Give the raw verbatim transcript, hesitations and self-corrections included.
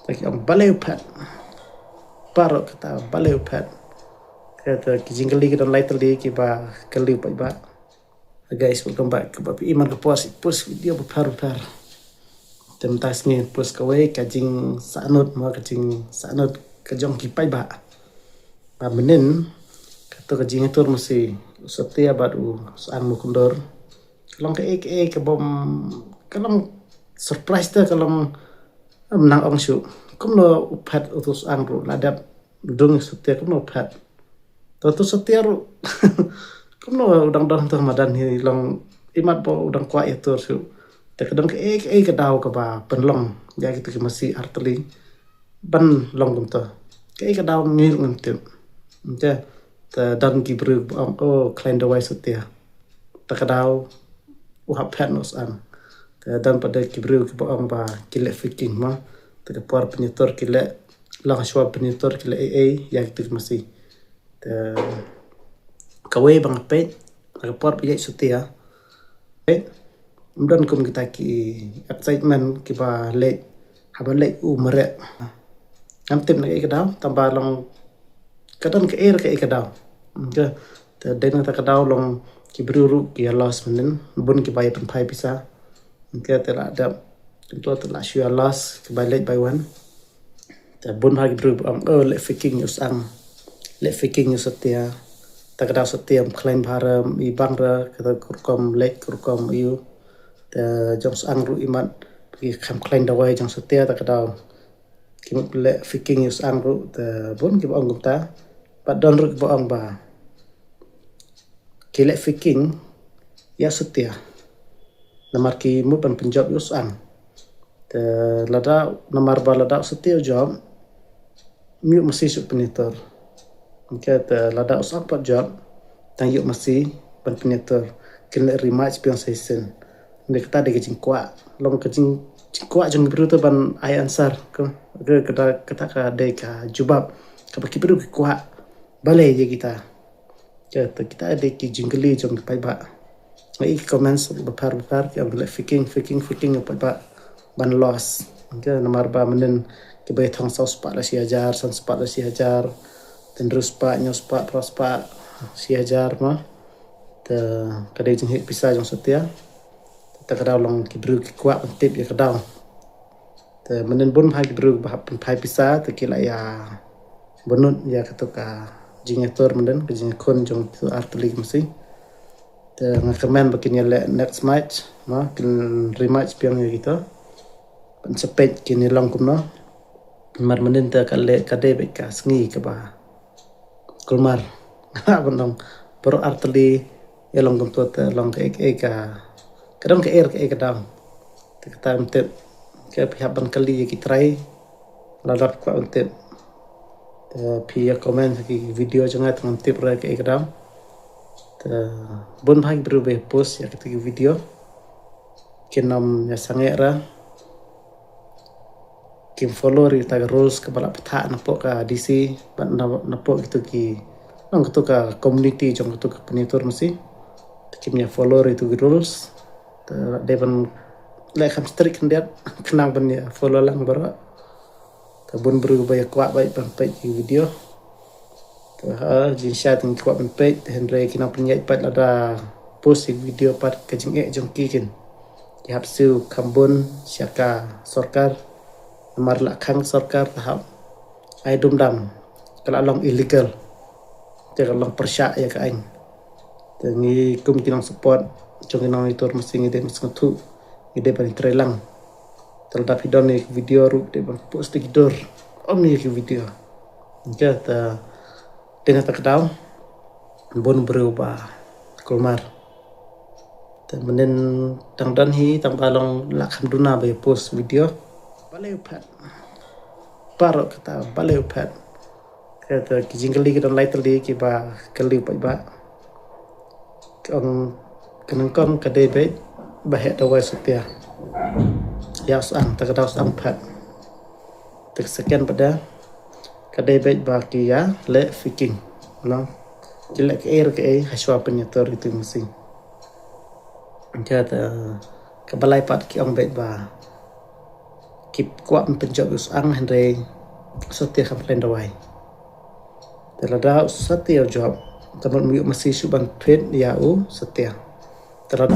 Te ki ong balei u phet. Baroh kata balei u phet. Kata ki jingkylli ki don lai tylli kiba kylli u paidbah. Guys, welcome back. Kaba phi i man ka por shu post video bapher bapher. Te mynta sngi post kawei ka jingsahnud, ma ka jingsahnud ka jong ki paidbah. Ba mynnin kato ka jingïatur masi u Satia bad u Sang Mukundor. Ka long kaei kaei ka bym, ka long surprise te, ka long, em, nang ong shuh. Kumno u phet utu u Sang ruh la dep dung u Satia, kumno u phet. To utu u Satia ruh kumno u dang don hangto ha madan hi, long imat ba u dang kwah ïatur shuh. Te ka don kaei kaei ka daw kaba pynlong ïa kitu ki masi artylli ban long kumto. Kaei ka daw ngi ruh ngim tip. Te, te don ki briew ba ong, oh, khlaiñ dawai Satia. Te ka daw u hap phet na u Sang. Te don pat de ki briew kiba ong ba ki leh faking, ma. Te ka por pynïatur ki leh, long hashwa pynïatur ki leh ei ei ïa kitu ki masi. Te kawei ba nga peit, na ka por ba ïaid Satia, peit, ym don kum kita ki excitement kiba leit haba leit u mareh. Ngam tip na kaei ka daw, tangba long ka don kaei re kaei ka daw. Te dei na kata ka daw long ki briew ruh ki ïa loss mynnin, bun kiba ïa pynphai pisa. Te la dep kumto, te la shu ïa loss kiba leit bai wan. Te bun bha ki briew ba ong, oh, leh faking ïa u Sang, leh faking ïa u Satia. Ta ka daw Satia ym khlaiñ bha re, i bang re, kata ka rukom leit ka rukom ïa u. Te jong u Sang ruh imat ki kham khlaiñ dawai jong Satia, ta ka daw ki mut leh faking ïa u Sang ruh. Te bun kiba ong kumta. Bad don ruh kiba ong ba ki leh faking ïa u Satia. Namar ki mut ban pynjop ïa u Sang. Te lada, namar ba lada u Satia u jop, ym ïoh masi shuh pynïatur. Te lada u Sang pat jop, dang ïoh masi ban pynïatur. Kin leh rematch biang sa shisien. Dei kata dei ka jingkwah, long ka jing, jingkwah jong ki briew te ban ai answer. Ka, ka, kata, kata ka dei ka jubab kaba ki briew ki kwah. Balei ïa kita. Te kita dei ki jingkylli jong ki paidbah. Nga i ki comments bapher bapher ki ong leh faking, faking, faking ïa u paidbah ban loss. Namar ba mynnin kiba ïathong saw spah la shi hajar, san spah la shi hajar, te hynriew spah, hynñiew spah, phra spah, shi hajar, ma. Te ka dei jingheh pisa jong Satia. Te ka daw long ki briew ki kwah ban tip ïa ka daw. Te mynnin bun bha ki briew ba hap pynphai pisa, te ki la ïa bynnud ïa kato ka jingïatur mynnin, ka jingïakhun jong kito artylli ki masi. Te nga kmen ba kin ïa leh next match, ma, kin rematch biang ïa kito. Ban sa peit kin ïa long kumno. Namar mynnin te ka leh, ka dei beit ka sngi kaba kulmar. Nga ban ong baroh artylli ïa long kumto te long kaei kaei ka, ka don kaei kaei ka daw. Te kata ngam tip. Ka phi hap ban kylli ïa ki trai lada phi kwah ban tip. Te phi ïa comment ha ki video jong nga te ngam tip re kaei ka daw. Te bun bha ki briew ba ïa post ïa kito ki video. Kin ym ïa sangeh re. Kim follow ïa kita ki rules kaba la pynthah napoh ka D C, bad na, napoh kito ki, nang kito ka community jong kito ka pynïatur masi. Te kim ïa follow ïa kito ki rules. Te dei ban leh kham strict khyndiat khnang ban ïa follow lang baroh. Te bun briew ba ïa kwah beit ban peit ki video. Te ha jingshisha te ngi kwah ban peit, te hynrei ki nongpynïaid pat lada post ïa ki video pat ka jingeh jong ki kin, ki hap siew kham bun sha ka sorkar. Namar la khang sorkar te hap ai dum dam, ka la long illegal. Te ka long pyrshah ïa ka aiñ. Te ngi kum ki nongsupport jong ki nongïatur masi ngi dei ban sngewthuh, ngi dei ban trei lang. Te lada phi don ïa ki video ruh dei ban post ïa ki dur, ym ïa ki video. Te dei na kata ka daw bun briew ba kulmar. Te mynnin dang don hi, tangba long la kham duna ba ïa post video. Balei u phet. Baroh kata balei u phet. Kata ki jingkylli ki don lai tylli kiba kylli u paidbah. Ka ong ka nyngkong ka dei beit ba heh dawai Satia ïa u Sang, te ka daw u Sang phet. Te ka second pat de ka dei beit ba ki ïa leh faking, no? Ki leh kaei re kaei hashwa pynïatur ïa kito ki masi. Kata kaba lai pat ki ong beit ba ki kwah ban pynjop ïa u Sang hynrei u Satia kam khlaiñ dawai. Te lada u Satia u jop, te mut u Masi shu ban peit ïa u Satia. Te lada